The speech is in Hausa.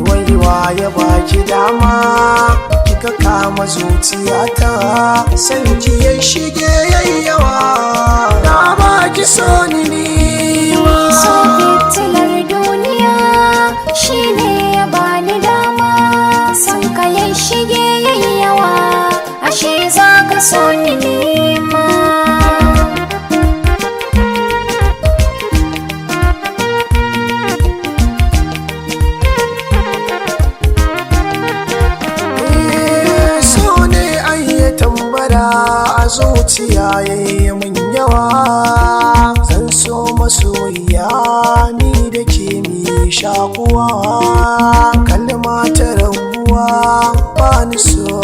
Waiwa ya baki dama kika kama zuciyata, san ki ya shige yayyawa, na baki so ni niwa. So fitilar duniya shine ya bani dama, san ka ya shige yayyawa, ashe za ka so ni nima. So ne an yi tambara a zuciya yayi mun yawa, zan so masoyiya ni da ke mi shakuwa, kalma ta rabuwa ba ni so.